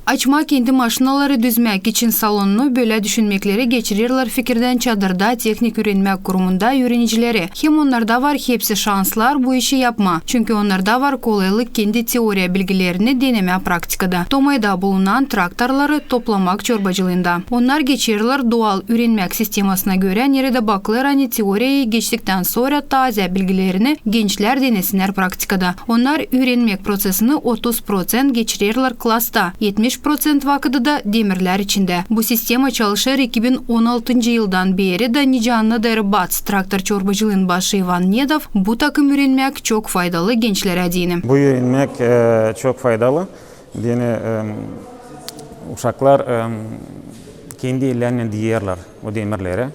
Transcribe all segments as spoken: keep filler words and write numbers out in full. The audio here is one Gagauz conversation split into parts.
Açmaa kendi maşinaları düzmäk için salonunu bölä düşünmekleri geçirerlär fikirdän çadırda tehnik üürenmäk kurumunda üürenicileri. Hem onnarda var hepsi şanslar bu işi yapmaa, çünkü onnarda var kolaylık kendi teoriya bilgilerini denemää praktikada. Tomayda bulunan traktorları toplamak çorbacılıında. Onnar geçerlär dual üürenmäk sistemasına görä, neredä bakılêr, ani teoriyayı geçtiktän sora taazä bilgilerini gençlär denesinnär praktikada. Onnar üürenmäk prosesini otuz proţent geçirerlär klasta, etmiş proţent vakıdı da demirlär içindä. Bu sistema çalışêr iki bin on altıncı yıldan beeri da nicä annadêr BATS traktor çorbacılıın başı İvan Nedov, bu takım üürenmäk çok faydalı gençlerä deyni. Bu üürenmäk, e, çok faydalı. Deyni, e, uşaklar, e, kendi ellerinnän deyerlär o demirleri,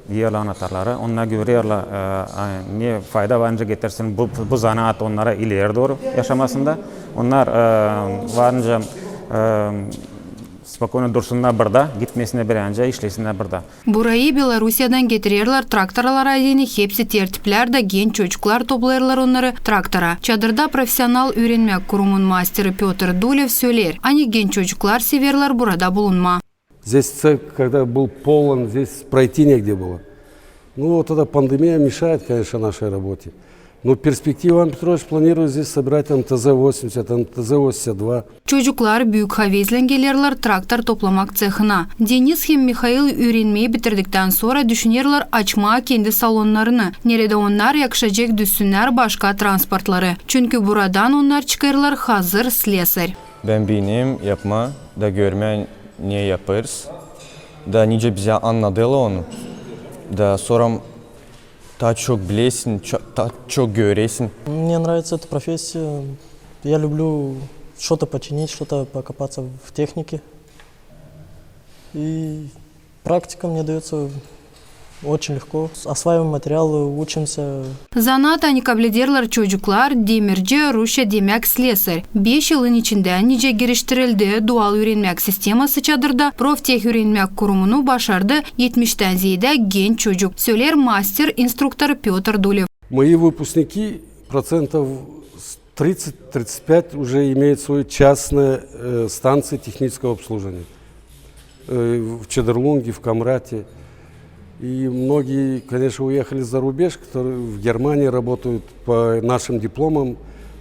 deyerlär anatarları. Onnar görerlär, e, e, ne fayda var nicä getirsin bu, bu zanaat onnara ileri dooru yaşamasında. Onnar, e, var nicä, e, spokoyno dursunnar burada, gitmesinnär bir nicä, işlesinnär burada. Burayı Belorusiyadan getirerlär traktorlara deyni hepsi tertiplär da genç çocuklar toplêêrlar onnarı traktora. Çadırda profesional üürenmäk kurumun masteri Pötr Dulev söleer, ani genç çocuklar severlär burada bulunmaa. Здесь, ц-, когда был полон, здесь пройти негде было. Ну, вот эта пандемия мешает, конечно, нашей работе. Но в перспективе Иван Петрович планирует здесь собирать МТЗ восемьдесят, МТЗ восемьдесят два. Çocuklar büük havezlän gelerlär traktor toplamak ţehına. Denis hem Mihail üürenmeyi bitirdiktän sora düşünerlär açmaa kendi salonnarını, neredä onnar yakışacek düzsünnär başka transportları. Çünkü buradan onnar çıkêrlar hazır slesar. Bän beenerim yapmaa da görmää, ne yapêrız, da nicä bizä annadêrlar onu, da sora taa çok bilesin, ço-, taa çok göresin. Мне нравится эта профессия. Я люблю что-то починить, что-то покопаться в технике. И практика мне даётся очень легко. Осваиваем материалы, учимся. Zanaat, ani kablederlär çocuklar, demirci, rusça demäk slesar. Beş yılın içindä, nicä giriştirildi dual üürenmäk sisteması çadırda, Profteh üürenmäk kurumunu başardı etmiştän zeedä genç çocuk, söleer master-instruktor Pötr Dulev. Мои выпускники, процентов с-, тридцать-тридцать пять уже имеют свои частные, э, станции технического обслуживания. Э, в Чедерлунге, в Камрате. И многие, конечно, уехали за рубеж, которые в Германии работают по нашим дипломам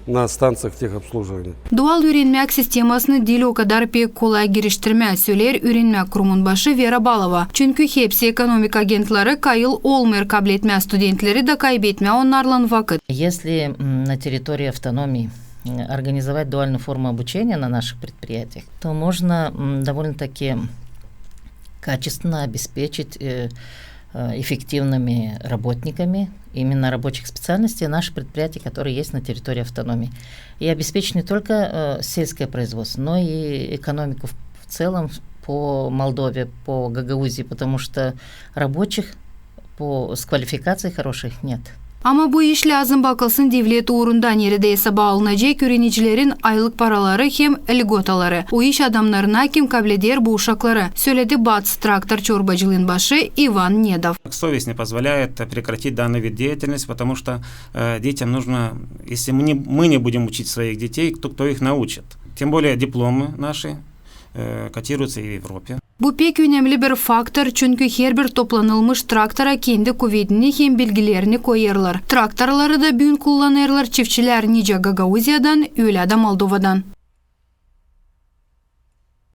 на станциях техобслуживания. Dual üürenmäk sistemasını diil o kadar pek kolay giriştirmää, söleer üürenmäk kurumun başı Vera Balova. Çünkü hepsi ekonomik agentları kayıl olmêêr kabletmää studentleri da kaybetmää onnarlan vakıt. Если, м, на территории автономии, м, организовать дуальную форму обучения на наших предприятиях, то можно, м, довольно-таки качественно обеспечить, э, э, эффективными работниками именно рабочих специальностей наши предприятия, которые есть на территории автономии. И обеспечить не только, э, сельское производство, но и экономику в, в целом по Молдове, по Гагаузии, потому что рабочих по, с квалификацией хороших нет. Ama bu iş lääzım bakılsın devlet uurunda, neredä esaba alınacek üürenicilerin aylık paraları hem lgotaları. O iş adamnarına, kim kableder bu uşakları, söledi BATS traktor çorbacılıın başı İvan Nedov. Совесть не позволяет прекратить данный вид деятельности, потому что, э, детям нужно, если мы не, мы не будем учить своих детей, то кто их научит? Тем более дипломы наши, э, котируются и в Европе. Bu pek önemli bir faktor, çünkü herbir toplanılmış traktora kendi kuvedini hem bilgilerini koyêrlar. Traktorları da büün kullanêrlar çiftçilär nicä Gagauziyadan, ölä dä Moldovadan.